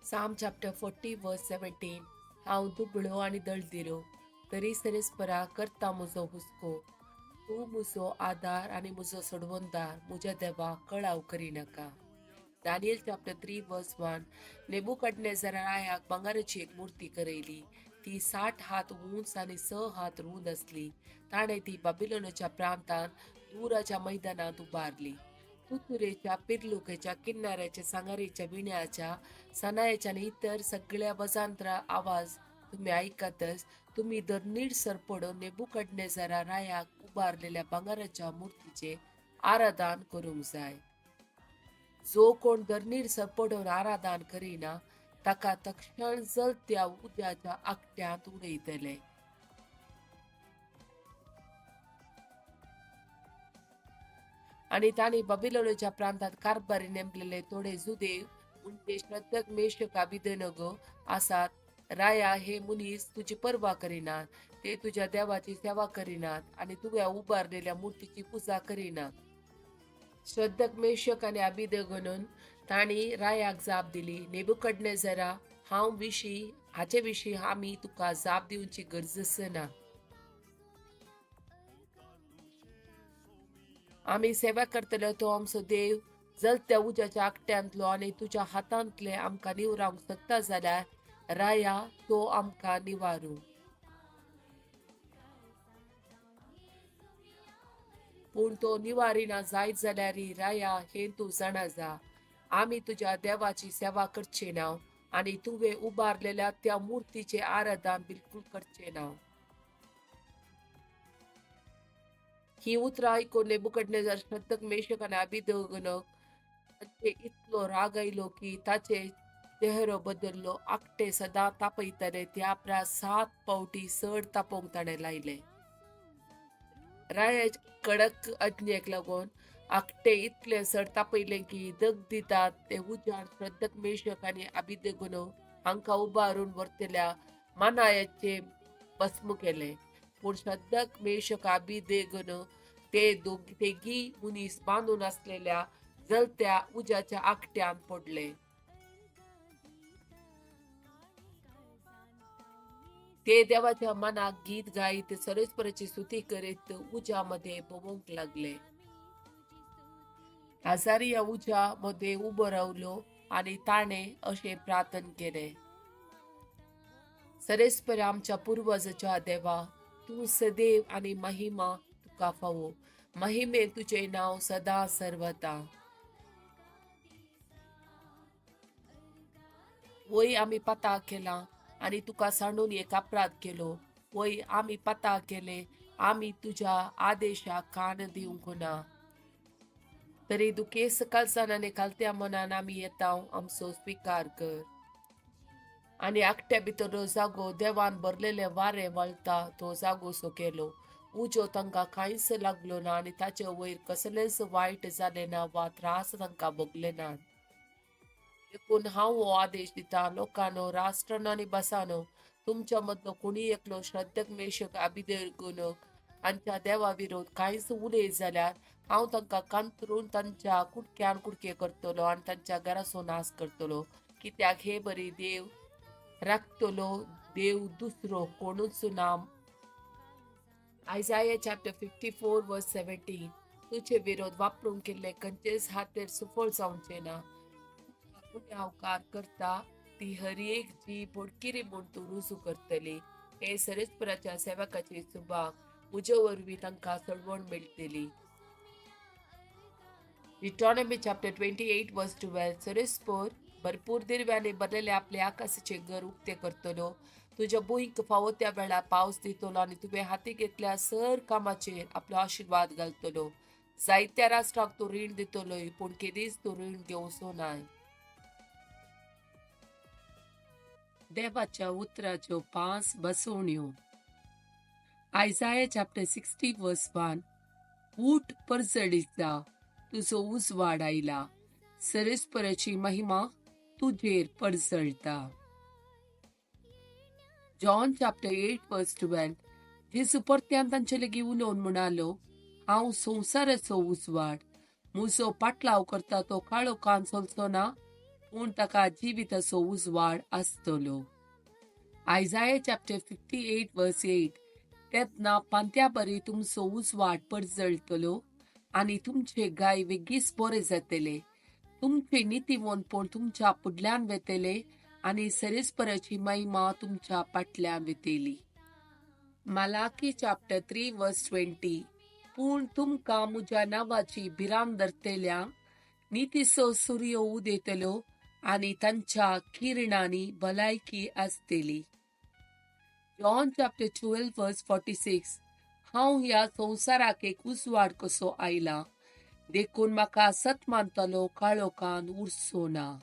Psalm chapter 40 verse 17. हांव दुबळो आनी दळदिरो, तरी सरेस्परा करता म्हजो हुस्को. तूं म्हजो आदार आनी म्हजो सोडवणदार, म्हज्या देवा कळाव करिनाका. Daniel chapter 3 verse 1. Nebuchadnezzar रायाक भांगराची एक मूर्ती करयली. ती 60 हात उंच आनी 6 हात रूंद आसली. ताणें ती बाबिलोनाच्या प्रांतांत दूराच्या मैदानांत उबारली. तुतुरेच्या, पिर्लुकेच्या, किन्नाऱ्याच्या, सांगारेच्या, विण्याच्या, सनायाच्या आनी इतर सगळ्या वजांत्रा आवाज तुमी आयकतच तुमी धरणीर सरपडून नेबुकडनेझरा रायाक उबारलेल्या भांगराच्या मूर्तीचे आराधन करूंक जाय. जो कोण धरणीर सरपडून आराधन करिना ताका तक्षण जलत्या उज्याच्या आकट्यांत उडयतले. आनी तांणी बाबिलोनाच्या प्रांतांत कारभारी नेमलेले थोडे जुदेव म्हणजे श्रद्धक, मेषक, अबेदनगो आसात. राया, हे मनीस तुजी पर्वा करिनात, ते तुज्या देवाची सेवा करिनात आनी तुवें उबारलेल्या मूर्तीची पुजा करिनात. श्रद्धक, मेषक आनी अबेदनगोन तांणी रायाक जाप दिली, नेबुकडनेझरा, हांव विशीं हाचे विशीं आमी तुका जाप दिवची गरज ना. आमी सेवा करतले तो आमचो देव जलत्या उज्याच्या आकट्यांतलो आनी तुज्या हातांतले आमकां निवरावंक शकता जाल्यार राया तो आमकां निवारू. पूण तो निवारिना जायत जाल्यार राया, हें तूं जाणा जा, आमी तुज्या देवाची सेवा करचे ना आनी तुवें उबारलेल्या त्या मूर्तीचे आराधन बिलकुल करचे ना. ही उतरां आयकून नेबुकडनेझर, श्रद्धक, मेषक आनी अबेदनगोक तांचे इतलो राग आयलो की ताचे चेहरो बदल्लो. आकटे सदां तापयताले त्या परस 7 फावटी चड तापोवंक ताणें लायले. रायाच्या कडक आज्ञेक लागून आकटे इतले चड तापयले की दग दितात ते उज्यान श्रद्धक, मेषक आनी अबेदनगो हांकां उबारून व्हरतल्या मानायाचे भस्म केले. पूण श्रद्धक, मेषक, अबेदनगो ते तेगी मनीस बांदून आसलेल्या जलत्या उज्याच्या आकट्यान पडले. ते देवाच्या मनाक गीत गायत सरस्पराची स्तुती करीत उज्या मध्ये भोवंक लागले. आजारिया उज्या मध्ये उबो रावलो आनी ताणें अशें प्रार्थन केलें, सरेस्पर आमच्या पुर्वजाच्या देवा, तूं सदैव आनी महिमा तुका फावो. महिमे तुजें नांव सदां सर्वता. वय आमी पता केला आनी तुका सांडून एक अपराध केलो. वय आमी पता केले, आमी तुज्या आदेशाक कान दिवंक ना. तरी दुखेस्त काळजान आनी खालत्या मनान आमी येता, आमचो स्विकार कर. आनी आकट्या भितर जागो देवान भरलेले वारें वळता तो जागो सो केलो. उजो तांकां कांयच लागलो ना आनी ताचे वयर कसलेंच वायट जालें ना वा त्रास तांकां भोगले ना. देखून हांव हो आदेश दिता, लोकांनो, राष्ट्रांनो आनी भासांनो, तुमच्या मदलो कोणी एकलो श्रद्धक, मेषक, अबेदनगो हांच्या देवा विरोध कांयच उलयत जाल्यार हांव तांकां कांतरून तांच्या कुडक्यान कुडके करतलो आनी तांच्या घराचो नाश करतलो. कित्याक हे बरी देव राखतलो देव दुसरो कोणूच ना. Isaiah chapter 54 verse 17. तुझे विरोध वापरून केल्ले खंयचेच हातेर सुफळ जावचे ना. गुन्यांवकार करता ती हर एक जी बोडकिरी म्हूण तूं रुजू करतली. हे सरेस्पराच्या सेवकाची सुभाग, म्हजे वरवीं तांकां सोडवण मेळटली. Deuteronomy chapter 28 verse 12. सरेस्पोर भरपूर दिरव्यांनी भरलेले आपले आकाशाचे घर उक्ते करतलो. तुज्या भुंयक फावो त्या वेळार पावस दितलो आनी तुवें हाती घेतल्या सर कामाचेर आपलो आशिर्वाद घालतलो. जायत्या राष्ट्राक तूं रीण दितलोय, पूण केदीच तूं रीण घेवचो नाय. देवाच्या उतराच्यो 5 बसवण्यो. Isaiah chapter 60 verse 1. ऊठ, परजळीत जा, तुजो उजवाड आयला, सरेस्पराची महिमा तुजेर परजळता. John chapter 8 verse 12. जेजू परत्यान तांचे लागीं उलोवन म्हणालो, हांव संवसाराचो उजवाड. म्हजो पाटलाव करता तो काळोखान चलचो ना, पूण ताका जिविताचो उजवाड आसतलो. Isaiah chapter 58 verse 8. तेन्ना पांत्या बरी तुमचो उजवाड परजळटलो आनी तुमचे गाय वेगीच बरे जातले. तुमचे नितीवंतपण तुमच्या फुडल्यान वेतले आनी सरेस्पराची महिमा तुमच्या फाटल्यान वेतली. Malachi chapter 3 verse 20. पूण तुमकां म्हज्या नांवाची भिरांत धरतल्यांक नितीचो सूर्य उदेतलो आनी तांच्या किरणांनी भलायकी आसतली. John chapter 12 verse 46. हांव ह्या संवसाराक एक उजवाड कसो आयला, देखून म्हाका सत मानतलो काळोखान उरचो ना.